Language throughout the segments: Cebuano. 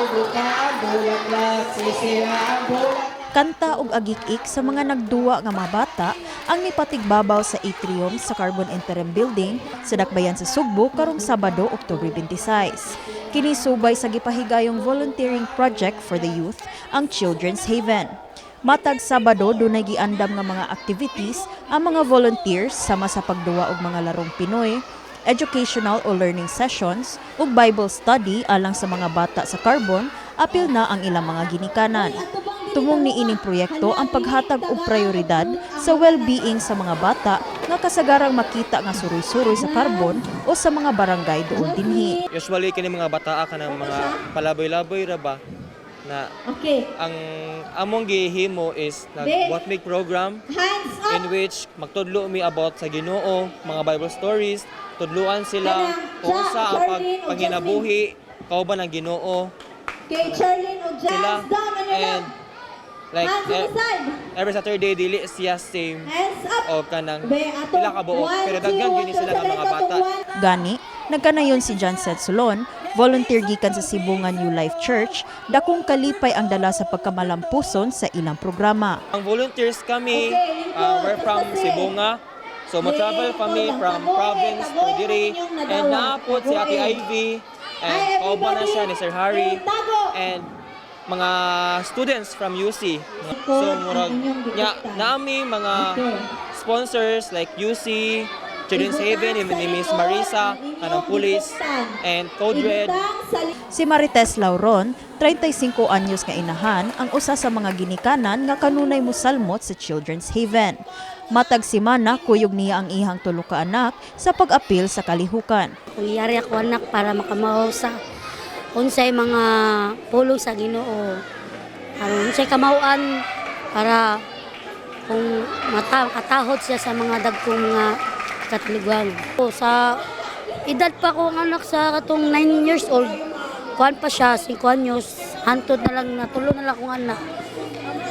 Buka ang bulaklak, sisira ang bulaklak. Kanta ug agik-ik sa mga nagduwa nga mga bata ang mipatigbabaw sa atrium sa Carbon Interim Building sa Dakbayan sa Sugbo karong Sabado, Oktubre 26. Kini subay sa gipahigayong volunteering project for the youth, ang Children's Haven. Matag Sabado, dunay giandam nga mga activities ang mga volunteers sama sa pagduwa og mga larong Pinoy, educational o learning sessions ug Bible study alang sa mga bata sa Carbon, apil na ang ilang mga ginikanan. Tumong niining proyekto ang paghatag og prioridad sa well-being sa mga bata nga kasagarang makita nga suroy-suroy sa Carbon o sa mga barangay doon dinhi. Usually kini mga bata kanang mga palaboy-laboy ra ba na ang among gihimo is nag what make program Hands up! in which magtudlo mi about sa Ginoo, mga Bible stories, tudluan sila kung unsa ang panginabuhi kauban ang Ginoo Kay Charlene o Jazz, sila down on your and left. Like Hands to the side. Every Saturday dili siya same Hands up. o kanang Be, ato. pila ka buok, One, pero two, daghan one, gini two, sila nga sa mga likod, bata. one. Gani, nagkanayon si John Seth Solon, volunteer gikan sa Sibungan New Life Church, dakong kalipay ang dala sa pagkamalampuson sa ilang programa. Ang volunteers kami, Okay, lingkod, we're from kasi. Sibonga. So, mo-travel kami Lingkod, from tagoy, province to tagoy diri. ang inyong And nagawa. naapot si Ate Tagoy. Ivy. And Hi, kauban na everybody. siya ni Sir Harry. Tago. And mga students from UC. Lingkod So, ang murag, inyong nya, gipugtan. naami mga sponsors like UC, Children's Ibutang Haven, sa ni Miss likod Marisa, ang inyong kanang police, gipugtan. and Code Red. Ibutang sa Si Marites Lauron, 35 anyos nga inahan, ang usa sa mga ginikanan nga kanunay musalmot sa Children's Haven. Matag simana, kuyog niya ang ihang tulo ka anak sa pag-apil sa kalihukan. Kuyari ako anak para makamao sa unsay mga pulong sa Ginoo. Aron unsay kamauan para kung mata katahod siya sa mga dagkong mga katliguan. O, sa edad pa ko ang anak sa katong 9 years old, kuan pa siya, 5 anyos, hantod na lang, natulo na lang akong anak.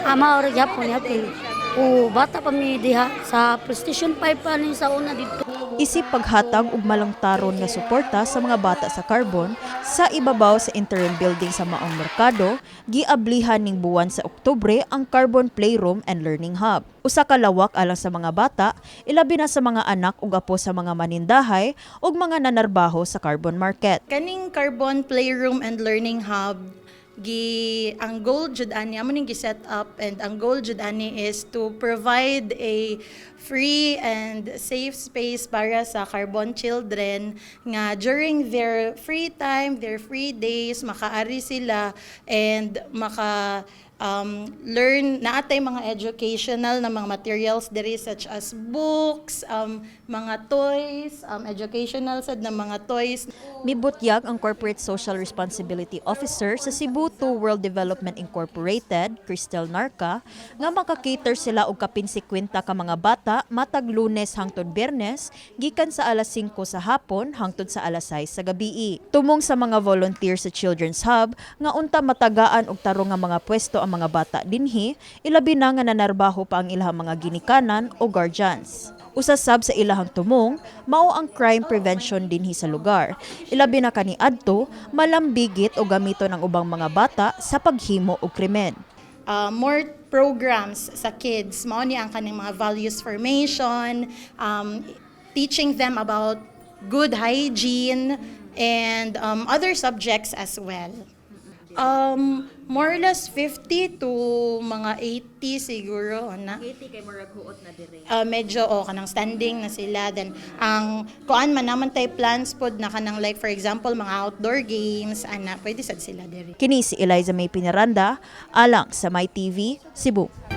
Ama ora gyapon yapin. O bata pa mi diha sa PlayStation 5 pa ni sa una dito. Isip paghatag og malangtaron nga suporta sa mga bata sa Carbon, sa ibabaw sa interim building sa maong merkado, giablihan ning buwan sa Oktubre ang Carbon Playroom and Learning Hub. Usa ka lawak alang sa mga bata, ilabi na sa mga anak ug apo sa mga manindahay ug mga nanarbaho sa Carbon Market. Kaning Carbon Playroom and Learning Hub, gi ang goal jud ani amo ning gi-set up and ang goal jud ani is to provide a free and safe space para sa Carbon children nga during their free time, their free days, makaari sila and maka learn naatay mga educational na mga materials diri such as books, mga toys, educational sad na mga toys. Mibutyag ang Corporate Social Responsibility Officer sa Cebu 2 World Development Incorporated, Cristel Narca, nga maka-cater sila og kapin 50 ka mga bata matag Lunes hangtod Biyernes gikan sa alas 5 sa hapon hangtod sa alas 6 sa gabii. Tumong sa mga volunteer sa Children's Hub nga unta matagaan og tarong nga mga pwesto ang mga bata dinhi, ilabi na nga nanarbaho pa ang ilahang mga ginikanan o guardians. Usa sab sa ilahang tumong mao ang crime prevention dinhi sa lugar. Ilabi na kaniadto malambigit o gamiton ang ubang mga bata sa paghimo og krimen. More programs sa kids. Mao ni ang kaning mga values formation, teaching them about good hygiene and other subjects as well. More or less 50 to mga 80 siguro na. 80 kay murag huot na dire. Medyo o kanang standing na sila, then ang kuan man naman tay plans pod na kanang like for example mga outdoor games ana, pwede sad sila diri. Kini si Eliza May Pinaranda alang sa My TV Cebu.